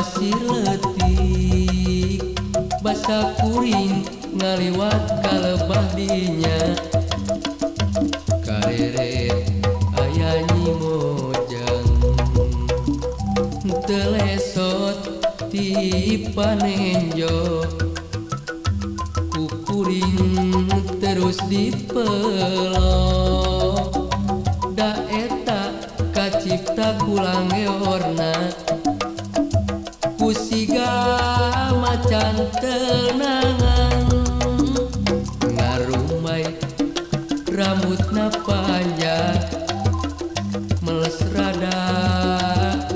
pasir leutik basa kuring ngaliwat kalebah dinya kareret aya Nyi Mojang telesot ti panenjo ku kuring terus dipelok da eta kacipta kulangeorna kusiga macan tenangan ngarumai rambutna panjang meles rada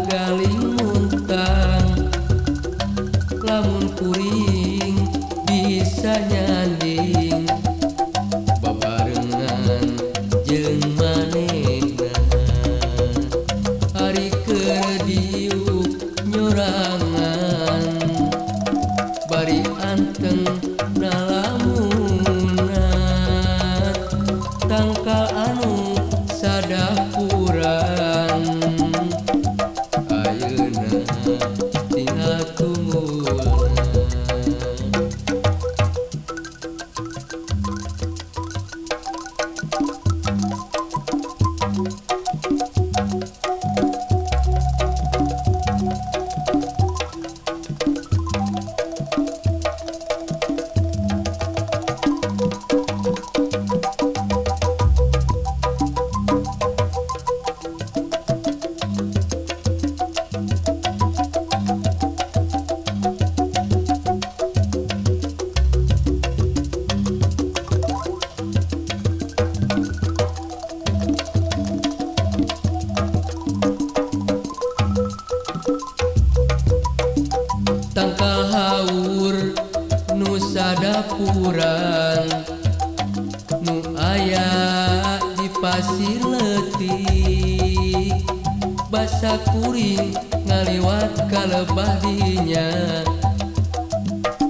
galing muntang lamun kuring bisa nyanding babarengan jeung manehna ari keur diuk nyorangan bari anteng nalamunan tangkal anu sadapuran ayeuna tinggal tunggulna. Tangkal haur nu sadapuran nu aya di pasir leutik basa kuring ngaliwat kalebah dinya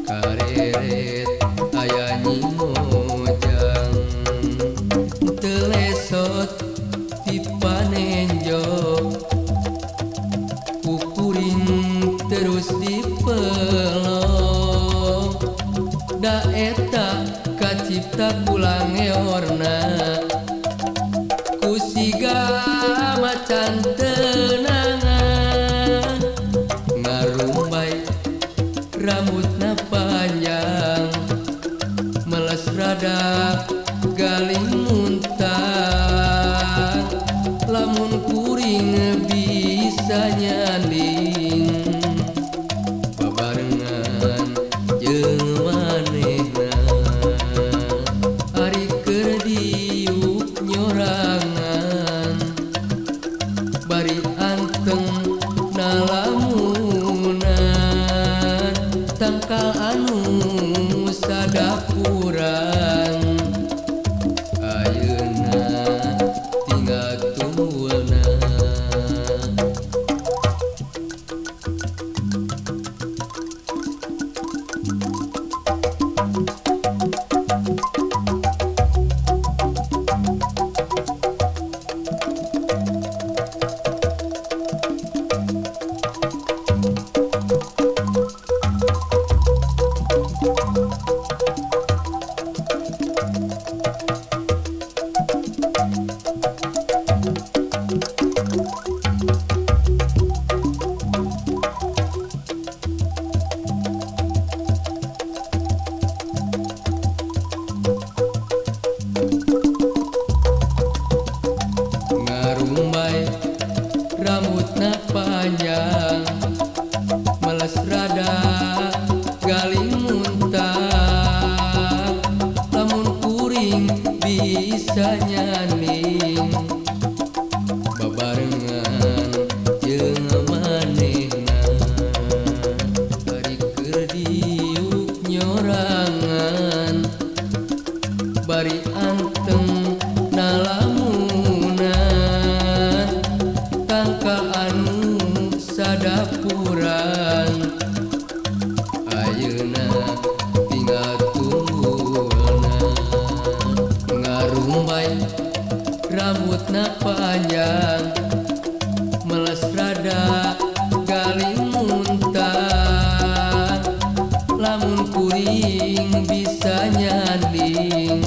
kareret aya Nyi Mojang telesot ti panenjo ku kuring terus dipelok da eta kacipta kulangeorna kusiga macan tenangan ngarumbai rambutna panjang meles rada galing muntang lamun kuring bisa nyanding babarengan jeung manehna ari keur diuk nyorangan bari anteng nalamunan tangkal anu sadapuran ayeuna tinggal tunggulna. Ngarumbai rambutna panjang meles rada galing muntang lamun kuring bisa nyanding babarengan jeung manehna bari keur diuk nyorangan bari anteng nalamunan tangkal anu sadapuran ayeuna tinggal tunggulna ngarumbai rambutna panjang meles rada galing muntang. Teuing bisa nyanding.